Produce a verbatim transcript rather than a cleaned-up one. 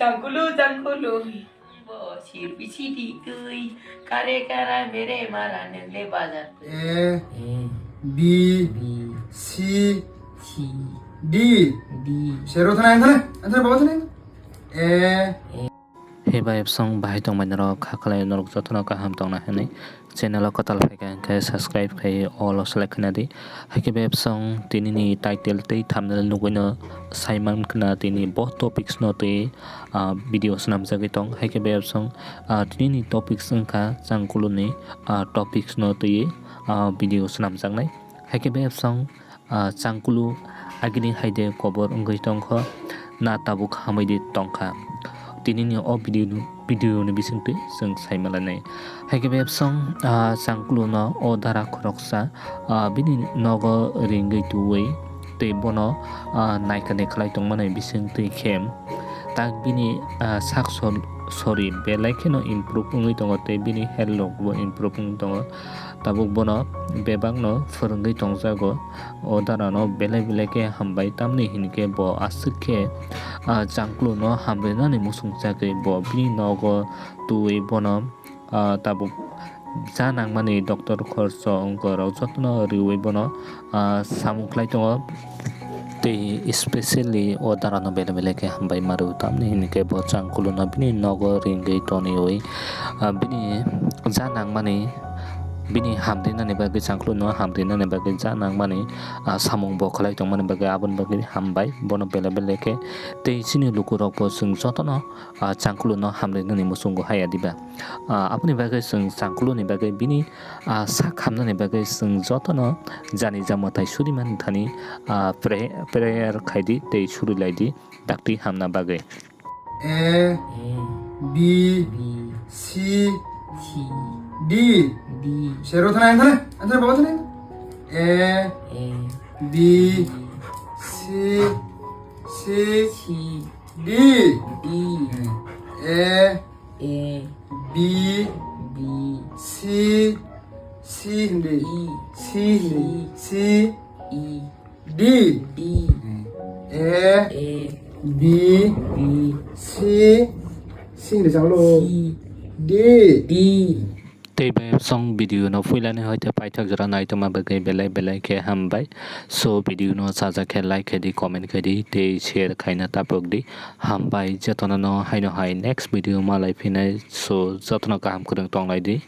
Jangkulu, jangkulu. Bo sir bichi di tui. Kare kara mere mara nele bazar. A, B, C, D. Sero thana, thana, thana, baba thana. A. Heba apsong bahai tongmani rok kha khlai norok jotono kaham tongna hwnwi channel o kwtal phaikha hwnkhe subscribe khai all o select khna di. Haikhe be apsong tini ni title tei thumbnail nugwi no saiman khna tini bo topics no twi, ah, video swnamjagwi tong. Haikhe be apsong, ah, tini ni topics wngkha Changkulu ni, ah, topics no twi, ah, video swnamjaknai. Haikhe be apsong ah, Changkulu agini haide kobor wngwi tongkho, na tabuk hamwi di tongkha. Tini ni o video, video ni bisingtwi chwng saimalainai. Haikhe be apsong, ah, Changkulu no o dara khoroksa, ah, bini nogo ringwi tuwi tei bono, ah, naikha naikha khlai tongmani bisingtwi khe tak bini, ah, sak sor-, sori belai kheno improve wngwi tongo tei bini health rok bo improve wngwi tongo. Tabuk bono bebakno phwrwngwi tongjago. O darano belai belai khe hambai, tamni hinkhe bo aswk khe, ah, Changkuluno hamrinani muchung chagwi bo bini nogo twiwi bono, ah, tabuk ja nangmani doctor khorcho wngkorok jotono riwi bono, ah, samung khlai tongo. Tei specially o darano belai belai khe hambai ma rw, tamni hinkhe bo Changkuluno bini nogo ringwi toniwi, ah, bini ja nangmani, bini hamrinani bagwi, Changkuluno hamrinani bagwi ja nangmani, ah, samung bo khlai tongmani bagwi, aboni bagwi hambai bono belai belai khe. Tei chini lukurokbo chwng jotono, ah, Changkuluno hamrinani muchungo haya diba. Ah, aboni bagwi chwng Changkuluni bagwi bini, ah, sak hamnani bagwi chwng jotono jani ja mwtai surimani thani, ah, pre-, prayer khaidi tei surilaidi dakti hamna bagwi. A, B, C, D. Sero thana, thana, thana, baba thana. A, B, C, C, D. A, A, B, B, C, C hindi. E, C hindi. C, C, E, D. D. A, A, B, B, C, C hindi changlo. C, D. D. Tei bai song video no puilani hoite paithak jora naitoma bagwi belai belai khe hambai. So video no chajak khe like khe di, comment khe di, tei share khaina tapok di. Hambai jotono no haino hai next video malai phinai. So jotono kaham kwrwng tonglai di.